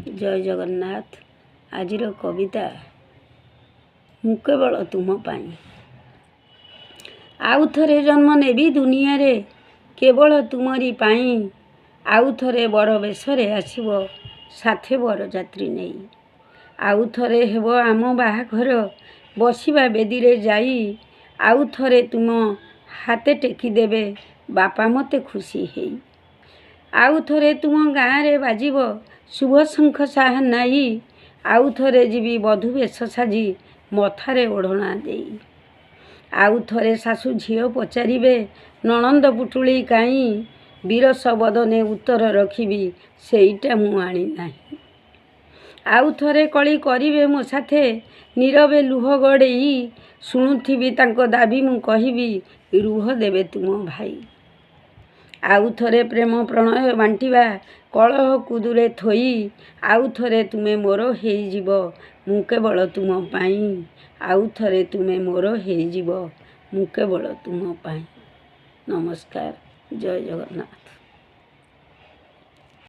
ଜୟ ଜଗନ୍ନାଥ। ଆଜିର କବିତା ମୁଁ କେବଳ ତୁମ ପାଇଁ। ଆଉ ଥରେ ଜନ୍ମ ନେବି ଦୁନିଆରେ କେବଳ ତୁମରି ପାଇଁ। ଆଉ ଥରେ ବର ବେଶରେ ଆସିବ ସାଥେ ବରଯାତ୍ରୀ ନେଇ। ଆଉ ଥରେ ହେବ ଆମ ବାହାଘର, ବସିବା ବେଦୀରେ ଯାଇ। ଆଉ ଥରେ ତୁମ ହାତେ ଟେକି ଦେବେ ବାପା ମୋତେ ଖୁସି ହେଇ। ଆଉ ଥରେ ତୁମ ଗାଁରେ ବାଜିବ ଶୁଭ ଶଙ୍ଖ ସାହାନାଇ। ଆଉ ଥରେ ଯିବି ବଧୂ ବେଶ ସାଜି ମଥାରେ ଓଢ଼ଣା ଦେଇ। ଆଉ ଥରେ ଶାଶୁ ଝିଅ ପଚାରିବେ ନଣନ୍ଦ ପୁଟୁଳି କାଇଁ? ବିରସ ବଦନେ ଉତ୍ତର ରଖିବି, ସେଇଟା ମୁଁ ଆଣିନାହିଁ। ଆଉ ଥରେ କଳି କରିବେ ମୋ ସାଥେ ନୀରବେ ଲୁହ ଗଡ଼େଇ। ଶୁଣୁଥିବି ତାଙ୍କ ଦାବି, ମୁଁ କହିବି ରୁହ ଦେବେ ତୁମ ଭାଇ। ଆଉ ଥରେ ପ୍ରେମ ପ୍ରଣୟ ବାଣ୍ଟିବା କଳହକୁ ଦୂରେ ଥୋଇ। ଆଉ ଥରେ ତୁମେ ମୋର ହେଇଯିବ, ମୁଁ କେବଳ ତୁମ ପାଇଁ। ଆଉ ଥରେ ତୁମେ ମୋର ହେଇଯିବ, ମୁଁ କେବଳ ତୁମ ପାଇଁ। ନମସ୍କାର, ଜୟ ଜଗନ୍ନାଥ।